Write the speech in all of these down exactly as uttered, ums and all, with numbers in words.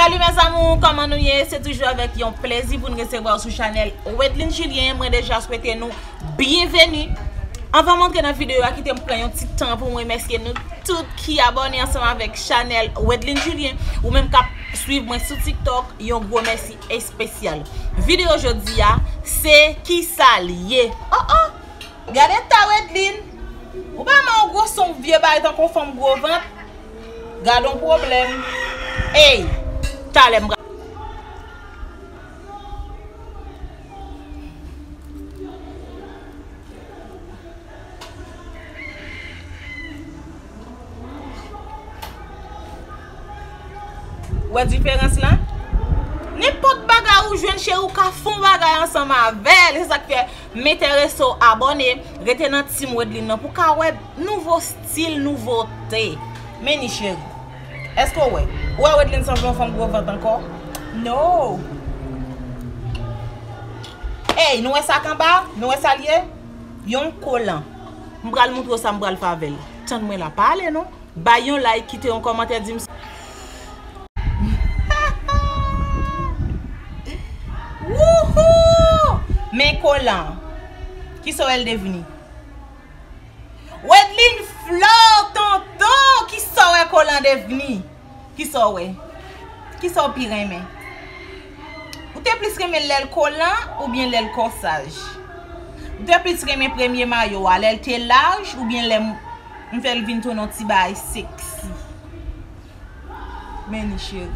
Salut mes amours, kòman nou ye? Se toujou avèk yon plezi pou n resevwa w sou chanèl Wedline Julien. Mwen deja swete nou byenveni. Anvan m antre nan videyo a, kite m pran yon ti tan pou m remèsye nou tout ki abòne ansanm avèk chanèl Wedline Julien. Ou menm k ap swiv mwen sou TikTok, yon gwo mèsi espesyal. Videyo jodi a, se kisa l ye? Oh oh! Gade ta Wedline. Ou pa man ou gwo son vye bay tankou fanm gwo vant. Gade yon pwoblèm. Ey, talè m pral. Wè diferans lan? Nenpòt bagay ou jwenn cheri, ou ka fè yon bagay ansanm avè l. Se sa k fè m enterese w abòne, rete nan team Wedline nan pou w ka wè nouvo stil, nouvote. Men ni cheri. Èske w wè? Ou wè Wedline sanble yon fanm gwo vant ankò? No! Ey, nou wè sa k anba? Nou wè sa l ye? Yon kolan. M pral montre w sa m pral fè avè l. Tann mwen la, pa ale non. Bay yon like, kite yon kòmantè, di m. Wouhou! Men kolan. Kisa w wè l devni? Wedline Flore, tonton, kisa w wè kolan devni? Kisa w wè? Kisa w pi renmen? Ou te plis renmen lè l kolan oubyen lè l kòsaj? Ou te plis renmen premye mayo a, lè l te laj oubyen lè m, m fè l vin tounen yon ti bagay seksi? Men ni cheri.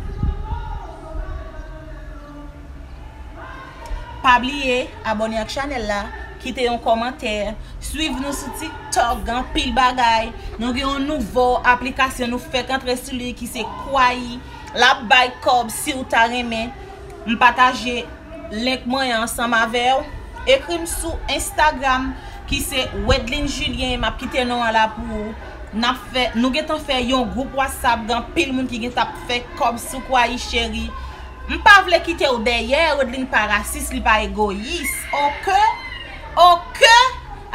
Pa bliye abòne ak chanèl la, kite yon kòmantè, swiv nou sou TikTok, gen anpil bagay. Nou gen yon nouvo aplikasyon nou fèk antre sou li ki se Kwai. L ap bay kòb si w ta renmen. M pataje link mwen ansanm avè w. Ekri m sou Instagram ki se Wedline Julien. M ap kite non an la pou ou. N ap fè, nou gentan fè yon gwoup WhatsApp, gen anpil moun ki gentan ap fè kòb sou Kwai cheri. M pa vle kite w dèyè, Wedline pa rasis, li pa egoyis. Oke? Oke?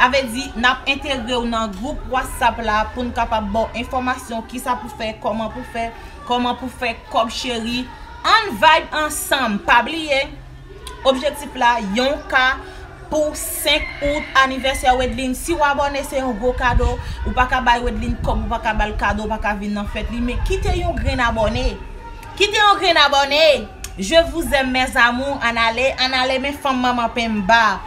A vle di, n ap entegre w nan gwoup WhatsApp la pou n kapab ba w enfòmasyon, kisa pou fè, kòman pou fè, kòman pou fè kòb cheri. Ann vibe ansanm, pa bliye. Objektif la, yon K pou senk out, anivèsè Wedline. Si w abòne, se yon gwo kado. Ou pa ka bay Wedline kòb, ou pa ka ba l kado, ou pa ka vin nan fèt li. Men kite yon grenn abòne. Kite yon grenn abòne. Je vous aime, mes amours. Ann ale, ann ale, men fanm manman penba.